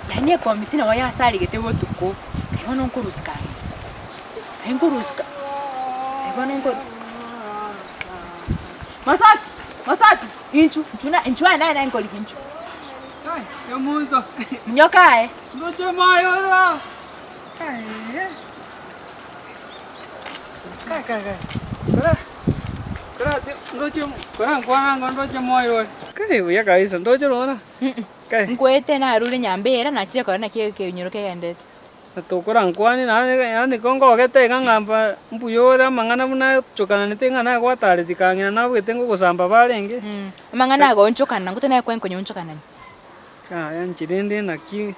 Yaani ekomiti nabo yasaregete botuko, aye bono nkorusika aye, aye nkorusika, aye bono nkoru Mosoti, mosoti, inchu, inchu na inchu aye naye naye nkorigia inchu. Kai, omonto. Minyoka aye. Ndoche moyo oro. Kai. Kai kai kai. Kora. Kora ndoche kora nkwana ngo ndoche moyo ore. Kai buya kabisa ndoche rora. Kai. Nkoete narure nyambera nachire korora naki ekenyoro kegenderete. Tokorankwanie naende yaani ko ngogete iga ng'a mba mbuya ore amang'ana buna achokananete ng'a naye gwatareti kang'ina nabwete ngogosamba barenge. Amang'ana agoonchokana, ngote naye kwenkonyoonchokanani. Yaya inche rende naki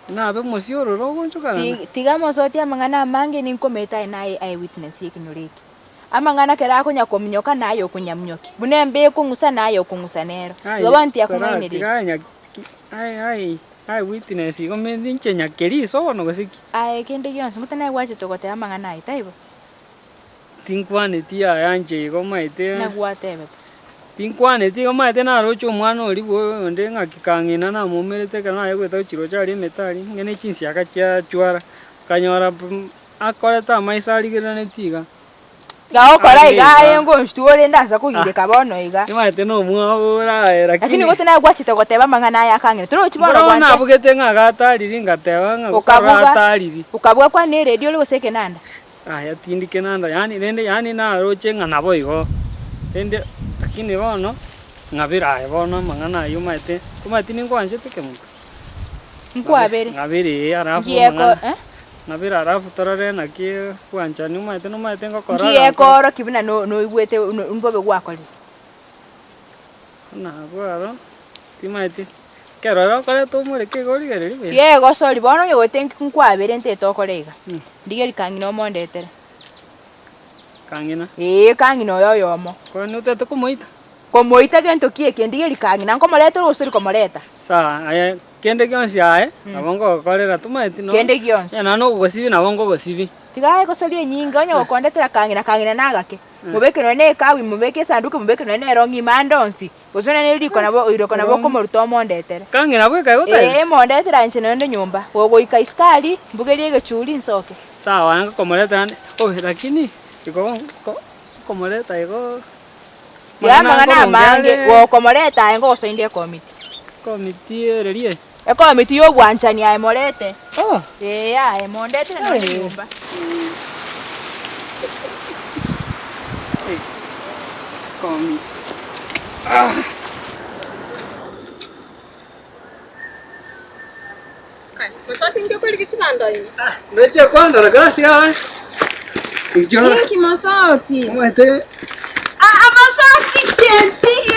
nabe omosio ororo ogoonchokanana? Tiga mosotie amang'ana amange ninkomete aye naye eye witness ya ekenyoro eke. Amang'ana kera akonya kominyoka naye okonyaminyokia, buna embe ekong'usa naye okong'usa nero. Igo bono tiyakong'ainereria. Tiga aye nyaki aye aye aye witness igo me inche nyakeriso bono gose ki? Aye kende gionsi ngote naye gwachete goteba amang'ana aye, taibo? Tinkwaneti yaya inche igo omanyete. Ng'a gwatebete. Tinkwaneti igo omanyete naroche omwana oria bwo onde ng'aki kang'ina namoumerete ekero naye goeta gochia roche aria emete aria, ng'e ne chinsiaka chia chwara, nkanyora akorete amaiso arigereraneti iga. Gagokora iga aye ngonchutwa orende ase kogireka bono iga. Nimanyete nomwabo ore aye Lakini lakini gose naye gwachete goteba amang'ana aya akang'ina torochi bono Bono gwancha nabugete ng'a gatariri ngateba ng'a gokora Okabuga. atariri. Okabuga kwane eredio ore gose ekenanda. Aya tindi kenanda yaani rende yaani naroche ng'a nabo igo rende lakini bono ng'abere aye bono amang'ana aywo omanyete omanyete ningwanchete kemoka. Nkwabere. Ng'abere ee alafu Ngieko amang'ana eh. Ng'abere alafu torore naki bwanchani omanyete nomanyete ngokora Nki ekoorokia buna no- noigwete no- mbobe gwakorire? Buna abwo aro, timanyeti, ekero okoreta omoreke iga origereria buya. Tiga egosori, bono onye goete nki nkwabere ntete okore iga, ndigerie kang'ina omondetere. Kang'ina? Ee, kang'ina oyo oyomo. Kwani otete komoita? Komoita gento ki eke, ndigerie kang'ina, nkomoreta ore gose tori komoreta? Sawa, aye kende gionsi aye, nabo ngogokorera tomaeti no. Kende gionsi. Onye nonye nokogosibia nabo nkogosibia. Tiga aye gosoria enyinga, onye gokondetera kang'ina, kang'ina nagake. Mobeke nonya ne ekabu ime, mobeke esanduku, mobeke nonya ne erong'i ime ande onsi, gose nonya ne riko nabo oiroko nabo okomoruta omondetere. Kang'ina bweka igo Ee, mondetere inche nonya onde nyomba. Gogoika isiko aria, mbugerie egechuri nsoke. Sawa, ngokomoreta ande, oh lakini igo nko nkomoreta igo. Tiga amang'ana amange, gokomoreta aye ngogosoinda ekomiti. Ekomiti ererie? Ekomiti y'obwanchani aye morete. Oh. Ee aye, mondetere nonya nyomba. Ekomiti. Ah. Mosoti inki okorigia chibando ime? Ndoche kondora gasi aye. Inki mosoti? Omanyete Ah, mosoti chenti.